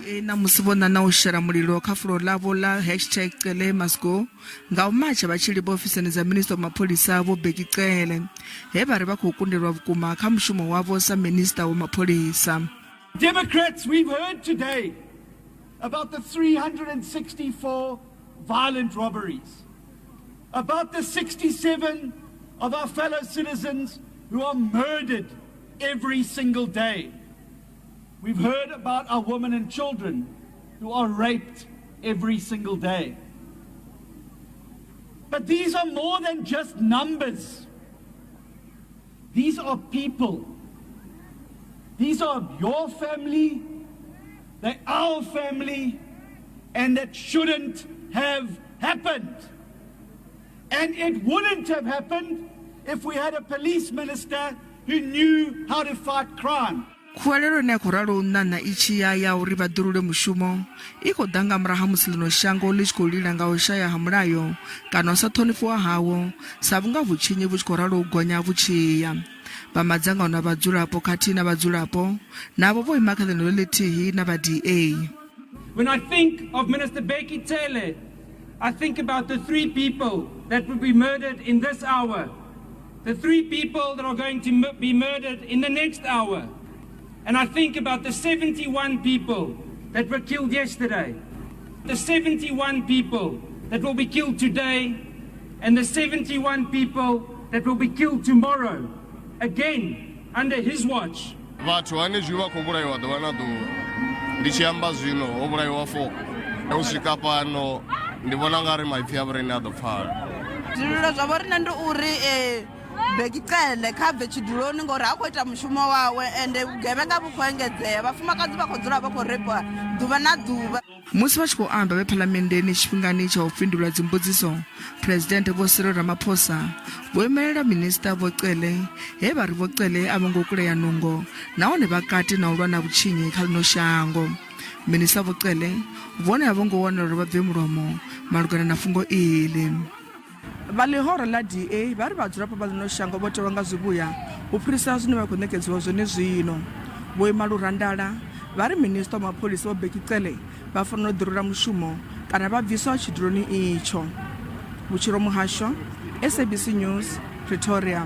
DA ṋamusi vho ṋaṋa u shela mulilo kha fulo ḽavho ḽa hashtag Cele must go nga u matsha vha tshi livha ofisini dza minisiṱa wa mapholisa Vho Bheki Cele he vha ri vha khou kundelwa vhukuma kha mushumo wavho sa minisiṱa wa mapholisa. Democrats, we've heard today about the 364 violent robberies, about the 67 of our fellow citizens who are murdered every single day. We've heard about our women and children who are raped every single day. But these are more than just numbers. These are people. These are your family, they're our family, and that shouldn't have happened. And it wouldn't have happened if we had a police minister who knew how to fight crime. Khuwelelo ine ya khou ralo u ṋaṋa i tshi ya ya uri vha ḓirule mushumo i khou ḓa nga murahu ha musi ḽino shango ḽi tshi khou lila nga u shaya ha mulayo kana u sa ṱhonifhiwa hawo sa vhunga vhutshinyi vhu tshi khou ralo u gonya vhu tshi ya. Vha madzangano a vhadzulapo khathihi na vhadzulapo navho vho ima kha ḽeneḽo ḽithihi na vha DA. When I think of Minister Bheki Cele, I think about the three people that will be murdered in this hour, the three people that are going to be murdered in the next hour. And I think about the 71 people that were killed yesterday, the 71 people that will be killed today, and the 71 people that will be killed tomorrow, again under his watch. Vhathu hanezwi vha khou vhulaiwa ḓuvha na ḓuvha. Ndi tshi amba zwino ho vhulaiwa 4. U swika fhano ndi vhona nga ri maipfi a vhorine a ḓo pfala. Zwililo zwa vho riṋe ndi uri Bheki Cele kha bve tshiduloni ngori ha khou ita mushumo wawe ende vhugevhenga vhu khou engedzea, vhafumakadzi vha khou dzula vha khou reipiwa ḓuvha na ḓuvha. Musi vha tshi khou amba vhe phalamenndeni tshifhingani tsha u fhindula dzimbudziso, Phresidennde Vho Cyril Ramaphosa vho imelela Minisiṱa Vho Cele he vha ri Vho Cele a vho ngo kulea nungo nahone vha kati na u lwa na vhutshinyi kha ḽino shango. Minisiṱa Vho Cele vhone a vho ngo wanala uri vha bve mulomo malugana na fhungo iḽi. Vha ḽihoro ḽa DA vha ri vhadzulapo vha ḽino shango vho tewa nga zwivhuya u fhirisa zwine vha khou ṋekedziwa zwone zwino. Vho ima lurandala vha ri minisiṱa wa mapholisa Vho Bheki Cele vha fanela u ḓirula mushumo kana vha bviswa tshiduloni itsho. Vhutshilo Muhasho, SABC News, Pretoria.